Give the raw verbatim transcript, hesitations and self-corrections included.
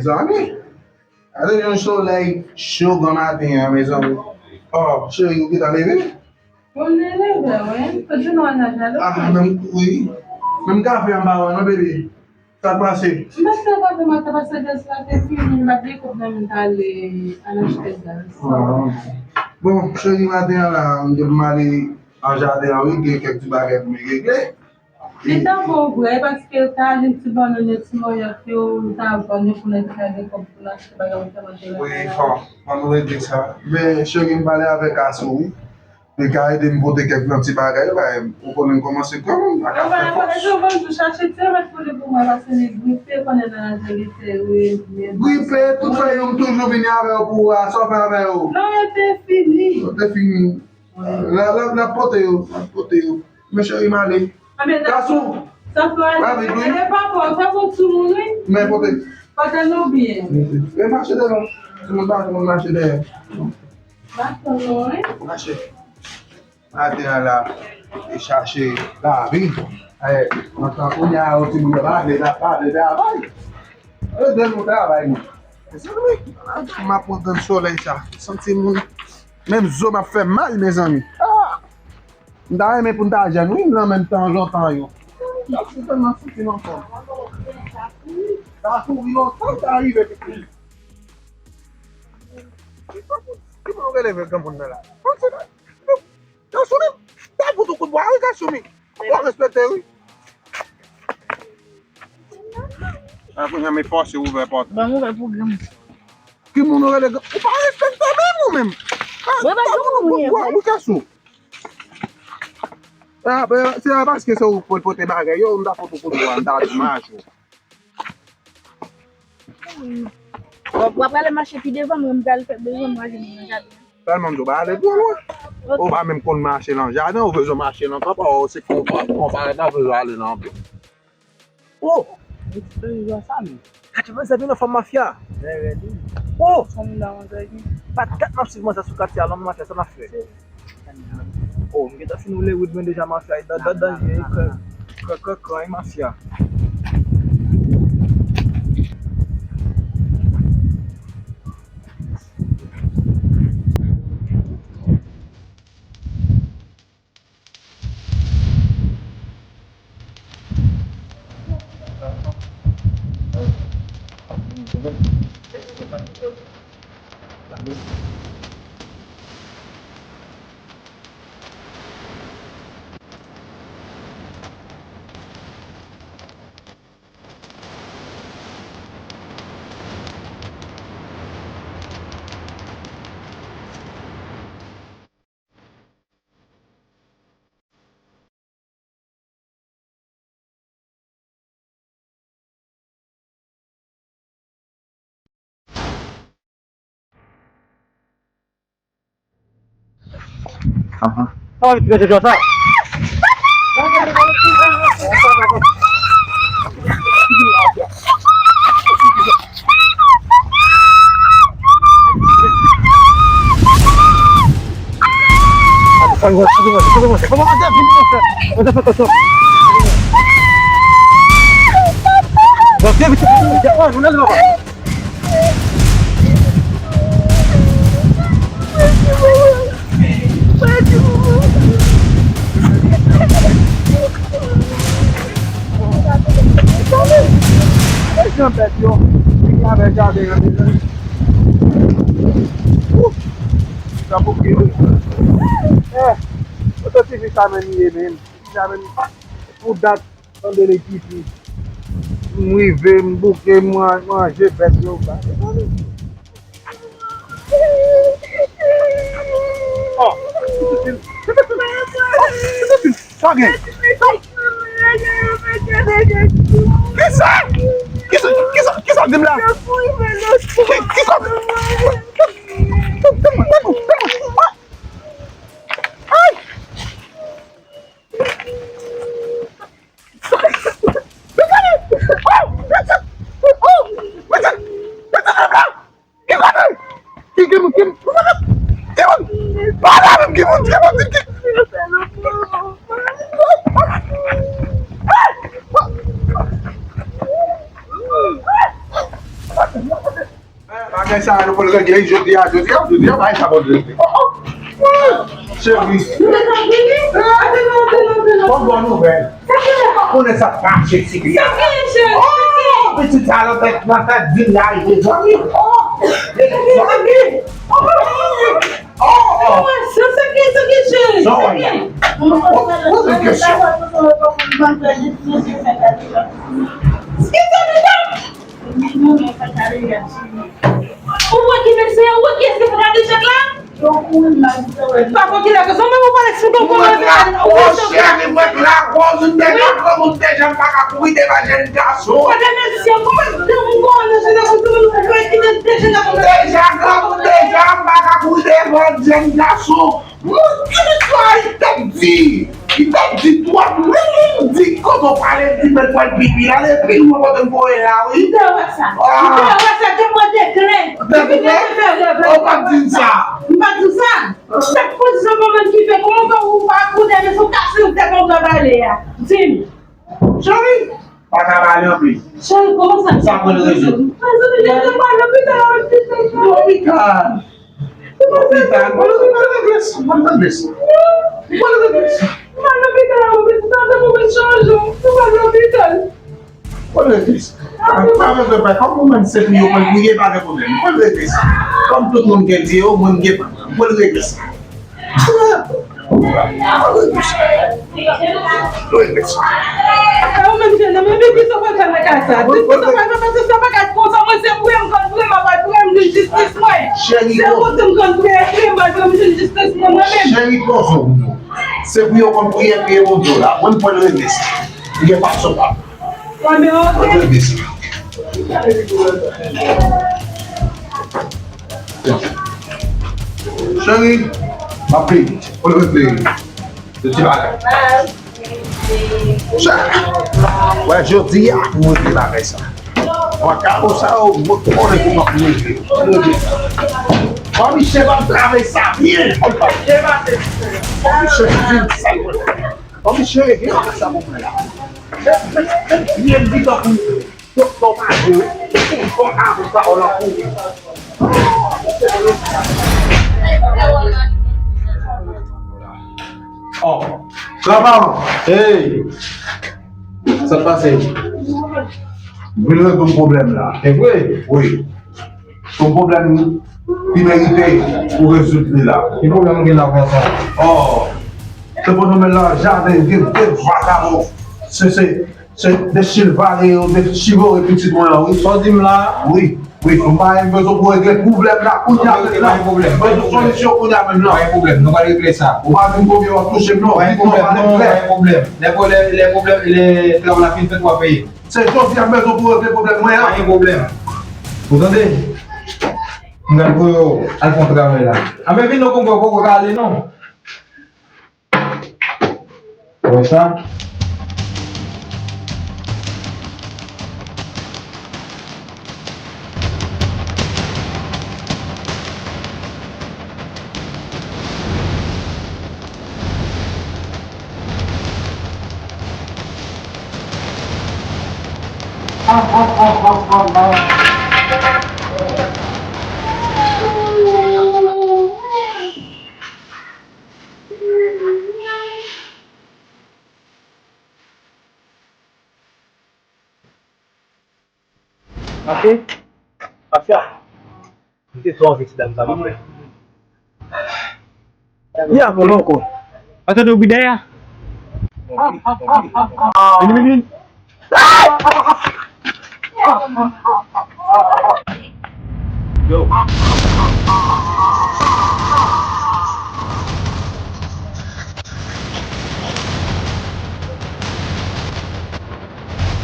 Zanmi, gade yon solèy cho granmaten an, mezanmi. Oh, cheri, ou gentan leve? Mwen leve, wi. Kote nou al nan jaden? Ah, menm, wi. Menm kafe an pa wè, non, bebe. Sa k pase? M pa t fè kafe, mwen te pase gaz la te fini, m pa t gen kòb nan men m t ale al achte gaz. Ah. Bon, cheri, maten an la, m te pou m ale nan jaden an, wi, gen kèk ti bagay pou m regle. Li ta bon vre, paske l ta jwenn ti bannann yo, ti manyòk yo, m ta vann yo pou nèg yo ta gen kòb pou l achte bagay pou fè manje lakay la. Wi, fò, fò nou regle sa. Men, cheri, m pale avèk Asou, wi. Li ka ede m pote kèk nan ti bagay yo, ba, ou konnen m kòmanse granmoun, m pa ka fè fòs. Yo vann tou chache ti remèd pou li pou mwen, paske li gripe, konnen nan lajan li fè, wi, men gripe, tout fè yo, m toujou vini avè yo pou wè sa w fè avè yo. Non, yo te fini. Yo te fini. Wi. L ap, l ap, l ap pote yo, l ap pote yo. Men cheri, m ale. Kasou. Sa fè ale, ale papa, ou ta bon timoun, wi. Men pote. Pote nou byen. Men mache devan. Timoun pa konn mache dèyè. Baton nou, wi. Mache. Maten an la, e chache lavi. Eh, antan kounye a, yo timoun yo pa vle, pa vle travay. Ede nou travay, nou. Mezanmi, m ap pran grenn solèy sa. Santi moun, menm zo m ap fè mal, mezanmi. Ah! M ta renmen pou n ta jèn, wi, m nan menm tan lontan yo. M ta sitèlman santi m anfòm. Ta kouri lontan, m ta rive pitit. Ki moun ou rele vre granmoun nan la? Bon, se pa. Kasumi, ta fout ou kout bwa, wi, Kasumi. Ou pa respekte, wi. A, kounye a, m fòse ouvè pòt. Ban m ouvè pou granmoun. Ki moun ou rele gran-, ou pa respekte menm, ou menm. Mwen pa gen moun mwen ye, wi, Kasou. Ah, ben, se pa paske se ou pou pote bagay yo, m ta fout ou kout bwa, m ta di mache. W ap, w ap prale mache pi devan, mwen m pral fè bezwen m, mwen jwenn nan jaden. Sèlman m di w pa ale twò lwen. Ok. Ou pa menm konn mache nan jaden, ou bezwen mache nan kanpa, ou se konpa, konpa rèd la bezwen ale nan anpil. Oh! Gade manzè vin nan fòm mafya. Oh! Sa m da manzè vin. Pat kat m ap swiv manzè sou katye a, non, mafya, sa m ap fè? Oh, m gentan fin woule wid mwen deja, mafya, e dan, dan, danje, kran, kran, kran, kran, e mafya. Ahan. Sa va vit, vit, vit, sa. Jan bèt yo, fini avè jaden an, mezanmi. Ou, sa pou ki, wi. Eh, kote ti fi sa menm ye menm? Ti fi sa menm, pou dat, tande li ki fi. M rive, m bouke, m man-, manje bèt yo. Oh, pitit fi. Pitit fi. Oh, pitit fi. Sa gen? Kisa? Kisa, kisa, kisa w di m la? Ki, kisa? Ay! Ki kote? Ki, ki, ki, ki moun? Pale avè m, ki moun? Ki moun? Ki, ki? Bagay sa a nou pral regle jodi a, jodi a, jodi a, bagay sa a pral regle. Oh, oh. Cheri. Bon, bon nouvèl. Ou pa konnen sa k mache, ti gri. Oh, pitit sa nan tèt, nan tèt di l la, mezanmi. Oh, mezanmi. Oh, oh. Sa w wè? Poze kesyon. Ou wè ki mesye, ou wè kiyès ki fè gade chèk la? Pa konn ki lè ke zanmi ou pale sou don kòman se. Monchè, li mwen lakoz, m te ka granmoun deja, m pa ka kouri devan jèn gason. Ou wè de mesye, kòman de moun granmoun nan jèn gason, de moun ki de jèn gason. Deja granmoun deja, m pa ka kouri devan jèn gason. Moun ki di sa, li t ap di, li t ap di twòp, li menm di kote w pale, di men pral pi pi, ale pi lwen kote m voye la, wi. M te wè sa. M te wè sa, te mwen te klè. Ou te klè? Ou pa t di m sa. M pa t di w sa. Chak pozisyon kòman ki fè, kòman fè ou pa konnen, men sou kase ou te konn pale a. Di m. Cheri, pa ka pale anpil. Cheri, kòman sa? Sa pran rezon. Rezon, li te pale lopital, lopital. Lopital. Lopital. Mwen regle sa. Mwen regle sa. Mwen regle sa. Mwen lopital, lopital, sa pou mwen chanje. Mwen lopital. Mwen regle sa. Pa bezwen pè. Kòm ou menm se pou yo mwen priye, pa gen pwoblèm. Mwen regle sa. Kòm tout moun gen dye yo, mwen gen pa mwen. Mwen regle sa. Mwen regle sa. Mwen regle sa. E ou menm, jèn, men pipi sa pral fè nan kay sa. Pipi sa pral fè, paske sa pa ka konsa, mwen se priye m konn priye, m ap priye m jwenn jistis mwen. Cheri, se kote m konn priye, priye m al priye m jwenn jistis mwen, mwen menm. Cheri, poze w. Se pou yo konn priye, priye Bondye w la. Mwen, mwen regle sa. Li gen fason pa. Mwen, men, ok. Mwen regle sa. Cheri, m ap vini. Mwen regle. De ti bagay. Sa, wè, jodi a, pou mwen regle bagay sa. Mwen, kabo sa yo, mwen konnen pou mwen regle. Mwen regle sa. Mwen, Michel, mwen travay sa byen. Mwen, Michel, vin sa, mwen. Mwen, Michel, vin sa pou mwen la. Mwen, mwen, mwen, vin sa pou mwen. Tout sa w pa di, tout sa w pa di, sa w lan kouri. Oh, granpa, hey, sa k pase? Vin rezoud pwoblèm la. Se vre? Wi. Se yon pwoblèm ki merite pou rezoud li la. Ki pwoblèm ou gen la konsa? Oh, se pou nou men nan jaden, gen de vakabon. Se, se, Se dechivare yo, dechivore pitit mwen an, wi. Sa w di m la? Wi, wi. M pa gen bezwen pou regle pwoblèm la kounye a menm nan. Pa gen pwoblèm. Bezwen solisyon kounye a menm nan. Pa gen pwoblèm, nou pral regle sa. Ou pa di m konbyen w ap touche m non. Pa gen pwoblèm, non, pa gen pwoblèm. Lè, lè, lè pwoblèm, lè travay la fin fèt, w ap peye. Se jodi a m bezwen pou regle pwoblèm mwen an. Pa gen pwoblèm. Ou tande? M pral voye w al fè yon travay la. Anben vin non, konpè, w poko ka ale non. Wè sa? Mache. Mafya. Mete twa anvi ti dam sa, mafya. Ya, bon, ankò. Pa tande yon bri dèyè a? Vini, vini, vini.